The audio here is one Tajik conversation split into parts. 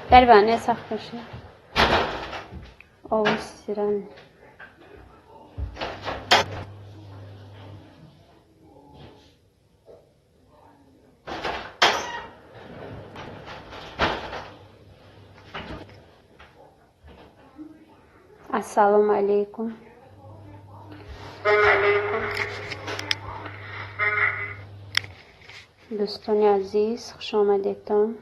Дарбане сахт боша. Овоз сиран. Ассалому алейкум. Дӯстони азиз, хуш омадедтон.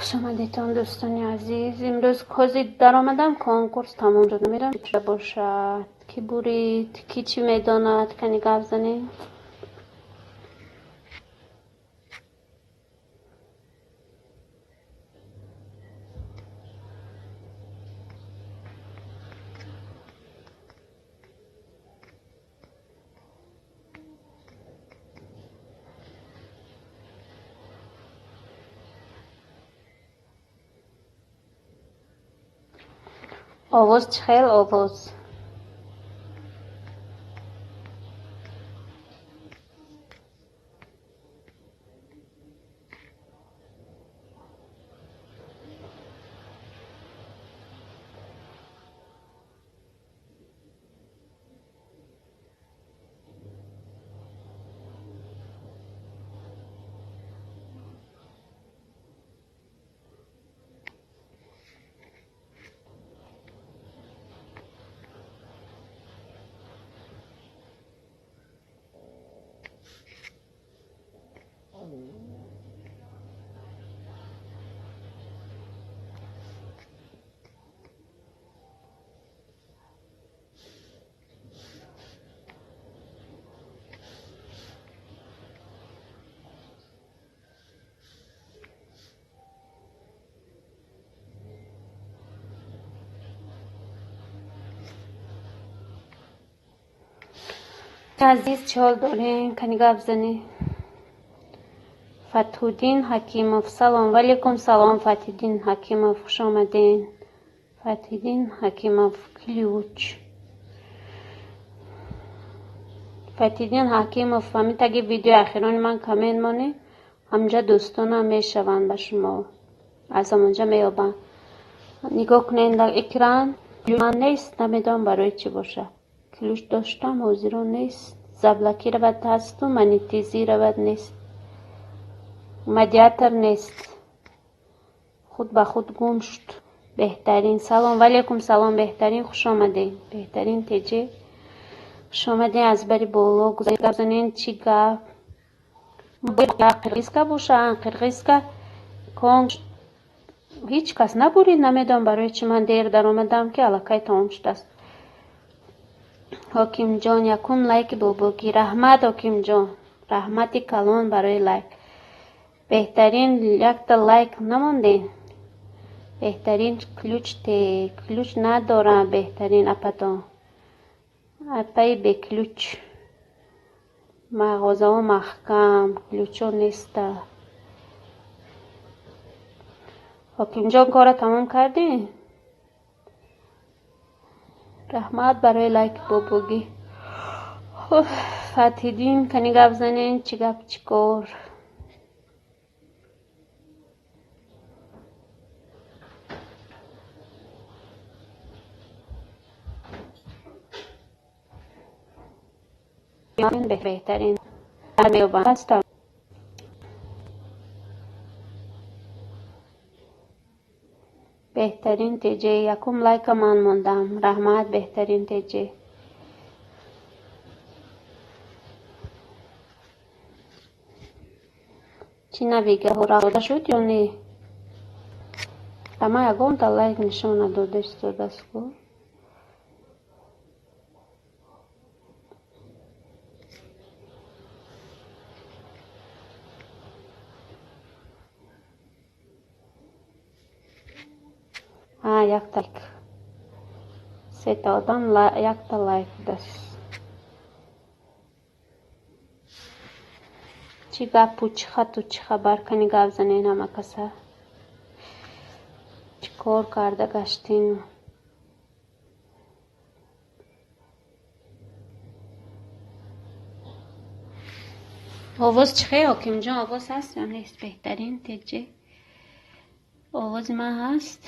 Хуш омадедтон, дӯстони азиз. Имрӯз кози даромадам, конкурс тамом шуд. Намедонам чӣ бошад, кӣ бурид, кӣ чӣ медонад, кани гап занем. Овоз чӣ хел овоз? Азиз, чӣ ҳол дорем? Кани гап занӣ. Фатҳуддин Ҳакимов, салом. Валейкум салом, Фатҳиддин Ҳакимов, хуш омаден. Фатҳиддин Ҳакимов, ключ. Фатҳиддин Ҳакимов, ҳамин таги видеои ахирони ман коммент монед, ҳамҷа дӯстонам мешаванд ба шумо. Аз ҳамонҷа меёбанд. Нигоҳ кунед дар экран, ман нест, намедонам барои чӣ бошад. Ключ доштам, ҳозиро нест. Заблокировать ҳасту, монетизировать нест. Модератор нест. Худ ба худ гум шуд. Беҳтарин. Салом. Валейкум салом, беҳтарин, хуш омадед. Беҳтарин теҷе. Хуш омадед аз бари боло. Гап занед, чӣ гап? Қирғизка бошанд, қирғизка кон ҳеҷ кас набурид, намедонам барои чӣ ман дер даромадам, ки аллакай тамом шудааст. Ҳокимҷон, якум лайки бобогӣ. Раҳмат, Ҳокимҷон. Раҳмати калон барои лайк. Беҳтарин, якта лайк намонден. Беҳтарин, ключ те, ключ надорам, беҳтарин апатон. Апаи беключ. Мағозаҳо маҳкам, ключҳо неста. Ҳокимҷон, корро тамом кардем? Раҳмат барои лайки бобогӣ. Фатҳиддин, кани гап занед, чӣ гап, чӣ кор? Беҳтарин меёбанд. Беҳтарин теҷе, якум лайка ман мондам. Раҳмат, беҳтарин теҷе. Чӣ навигаҳо дода шуд ё не? Ба ман ягонта лайк нишон надода истодааст ку. Якта, сета одам якта лайк даст. Чӣ гапу, чӣ хату, чӣ хабар? Кани гап занен ҳама каса. Чӣ кор карда гаштин? Овоз чӣ хел, Ҳокимҷон? Овоз ҳаст ё нест? Беҳтарин теҷе. Овози ман ҳаст?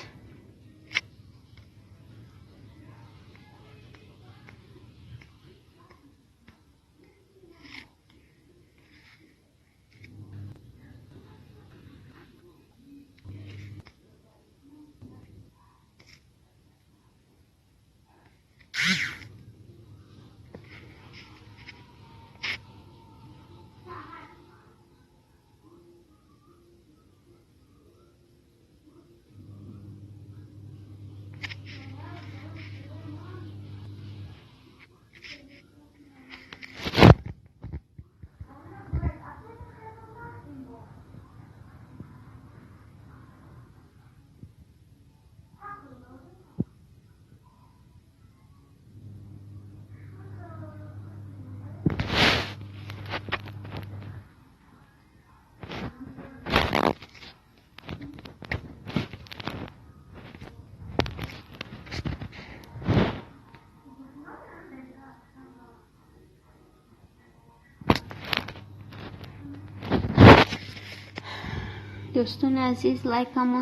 Дӯстони азиз, лайкамон.